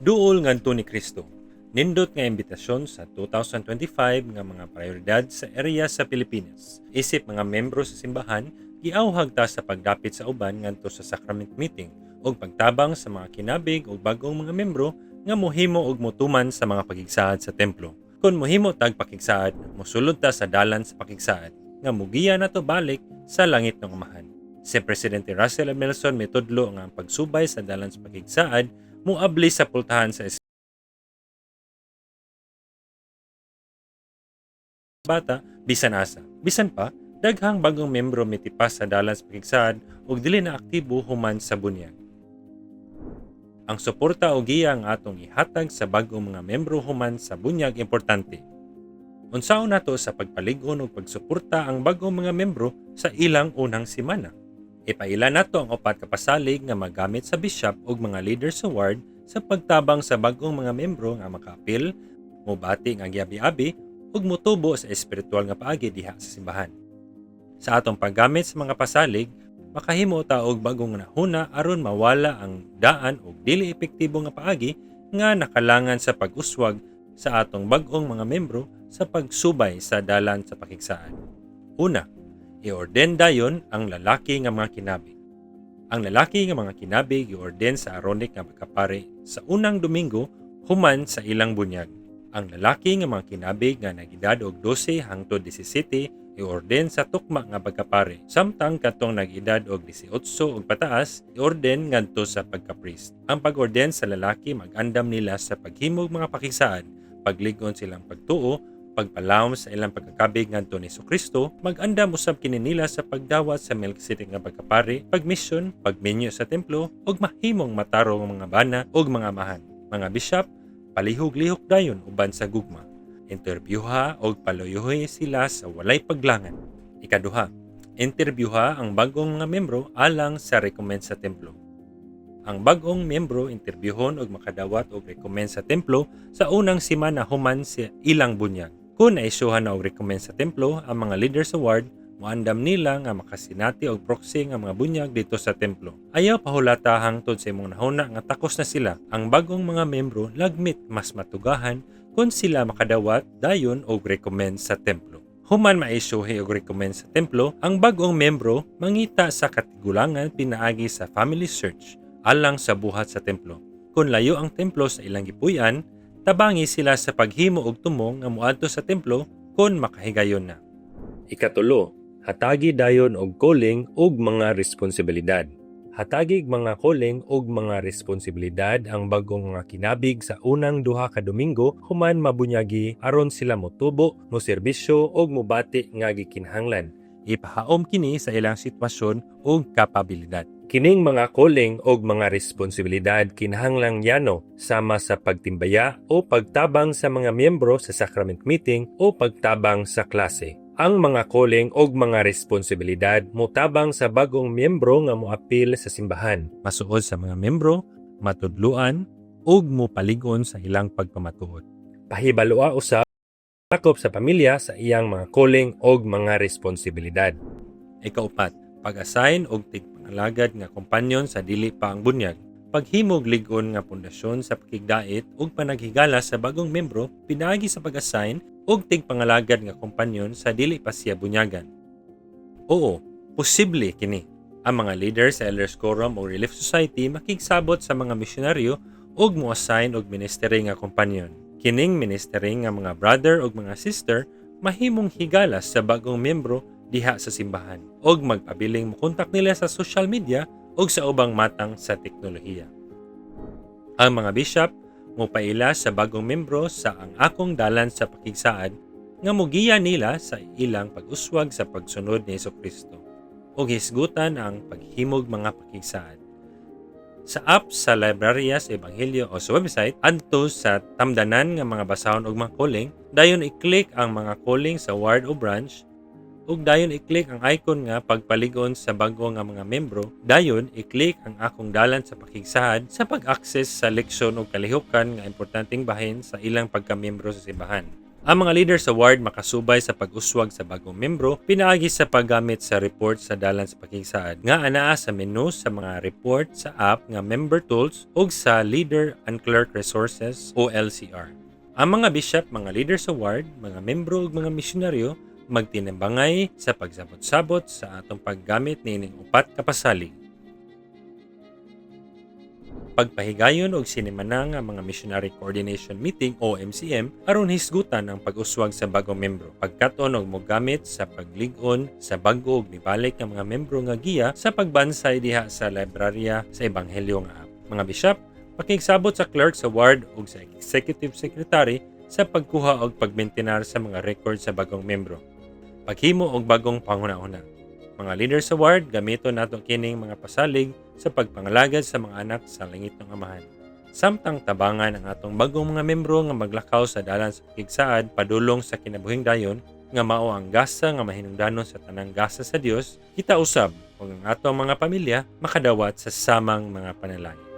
Duol ngadto ni Kristo. Nindot nga imbitasyon sa 2025 nga mga prioridad sa area sa Pilipinas. Isip mga membro sa simbahan, giawhag ta sa pagdapit sa uban ngadto sa sacrament meeting ug pagtabang sa mga kinabig ug bag-ong mga membro nga mohimo og motuman sa mga pakigsaad sa templo. Kung mohimo tag pakigsaad, mosulod ta sa dalan sa pakigsaad nga mugiya nato balik sa langit ng Amahan. Si Presidente Russell M. Nelson mitudlo nga ang pagsubay sa dalan sa pakigsaad moabli sa pultahan sa bata bisan asa. Bisan pa, daghang bagong membro mitipas sa dalan sa pakigsaad ug dili na aktibo human sa bunyag. Ang suporta o giya nga atong ihatag sa bag-ong mga membro human sa bunyag importante. Unsaon nato sa pagpalig-on ug pagsuporta ang bag-ong mga membro sa ilang unang semana? Ipaila nato ang upat ka pasalig nga magamit sa bishop ug mga leader sa ward sa pagtabang sa bag-ong mga membro nga makaapil, mobati nga giabi-abi ug motubo sa espiritual nga paagi diha sa simbahan. Sa atong paggamit sa mga pasalig, makahimo ta og bagong nahuna aron mawala ang daan og dili epektibo nga paagi nga nakalangan sa pag-uswag sa atong bag-ong mga membro sa pagsubay sa dalan sa pakigsaad. Una, i-orden dayon ang lalaki nga mga kinabig. Ang lalaki nga mga kinabig i-orden sa Aaronic nga pagkapari sa unang Domingo human sa ilang bunyag. Ang lalaki nga mga kinabig nga nag-edad og 12 hangtod 17 i-orden sa tukma nga pagkapari. Samtang katong nag-edad og 18 ug pataas i-orden ngadto sa pagka-priest. Ang pag-orden sa lalaki mag-andam nila sa paghimog mga pakigsaad, paglig-on silang pagtuo, pagpalawom sa ilang pagkakabig ngadto ni Kristo, mag-andam usab kini nila sa pagdawat sa Melchizedek nga pagkapari, pagmisyon, pagminyo sa templo ug mahimong matarong mga bana ug mga amahan. Mga bishop, palihog-lihok dayon uban sa gugma. Interbyuha og paluyuhi sila sa walay paglangan. Ikaduha, interbyuha ang bag-ong mga membro alang sa recommend sa templo. Ang bag-ong membro interbyuhon og makadawat og recommend sa templo sa unang semana human sa ilang bunyag. Kung naisyuhan na og recommend sa templo, ang mga leader sa ward moandam nila nga makasinati og proxy nga mga bunyag dito sa templo. Ayaw pahulata hangtod sa imong nahuna nga takos na sila. Ang bag-ong mga membro lagmit mas matugahan kung sila makadawat dayon og recommend sa templo. Human maisyuhi og recommend sa templo, ang bag-ong membro mangita sa katigulangan pinaagi sa family search alang sa buhat sa templo. Kung layo ang templo sa ilang gipuy-an, tabangi sila sa paghimo og tumong nga moadto sa templo kung makahigayon na. Ikatulo, hatagi dayon og calling ug mga responsibilidad. Hatagig mga calling ug mga responsibilidad ang bag-ong mga kinabig sa unang 2 ka Domingo human mabunyagi aron sila motubo, moserbisyo ug mobati nga gikinahanglan. Ipahaom kini sa ilang sitwasyon ug kapabilidad. Kining mga calling og mga responsibilidad kinahanglang yano sama sa pagtimbaya o pagtabang sa mga miyembro sa sacrament meeting o pagtabang sa klase. Ang mga calling og mga responsibilidad motabang sa bagong miyembro nga moapil sa simbahan, masuod sa mga miyembro, matudluan ug mopalig-on sa ilang pagpamatuod. Pahibaloa usab sakop sa pamilya sa iyang mga calling og mga responsibilidad. Ikaupat, pag-assign og tigpangalagad nga kompanyon sa dili pa ang bunyag. Paghimog lig-on nga pundasyon sa pakigdait ug panaghigala sa bagong membro pinaagi sa pag-assign og tigpangalagad nga kompanyon sa dili pa siya bunyagan. Oo, posible kini. Ang mga leader sa Elders Quorum o Relief Society makigsabot sa mga misyonaryo ug mo-assign og ministry nga kompanyon. Kining ministry nga mga brother ug mga sister mahimong higala sa bagong membro diha sa simbahan ug magpabiling mokontak nila sa social media ug sa ubang matang sa teknolohiya. Ang mga bishop mopaila sa bagong membro sa Ang Akong Dalan sa Pakigsaad nga mogiya nila sa ilang pag-uswag sa pagsunod ni Kristo ug hisgutan ang paghimog mga pakigsaad. Sa app sa Librarya sa Ebanghelyo o sa website, adto sa tamdanan nga mga basahon og mga calling, dayon i-click ang mga calling sa ward o branch, ug dayon i-click ang icon nga pagpalig-on sa bag-o nga mga membro, dayon i-click ang Akong Dalan sa Pakigsaad sa pag-access sa leksyon ug kalihukan nga importanteng bahin sa ilang pagkamembro sa simbahan. Ang mga leader sa ward makasubay sa pag-uswag sa bagong membro pinaagi sa paggamit sa report sa dalan sa pakigsaad nga anaa sa menu sa mga report sa app nga Member Tools ug sa Leader and Clerk Resources o LCR. Ang mga bishop, mga leader sa ward, mga membro ug mga misyonaryo magtinabangay sa pagsabot-sabot sa atong paggamit niining upat ka pasalig. Pagpahigayon og sinimana nga mga Missionary Coordination Meeting o MCM aron hisgutan ang pag-uswag sa bagong membro. Pagkat-on og mogamit sa paglig-on sa bag-o ug mibalik nga mga membro nga giya sa pagbansay diha sa Librarya sa Ebanghelyo nga app. Mga bishop, pakigsabot sa clerk sa ward ug sa executive secretary sa pagkuha og pagmentinar sa mga record sa bagong membro. Paghimo og bagong panghuna-huna. Mga leader sa ward, gamiton nato kining mga pasalig sa pagpangalagad sa mga anak sa langitnong Amahan. Samtang tabangan ang atong bagong mga membro nga maglakaw sa dalan sa pakigsaad padulong sa kinabuhing dayon nga mao ang gasa nga mahinungdanon sa tanang gasa sa Dios, kita usab ug ang atong mga pamilya makadawat sa samang mga panalangin.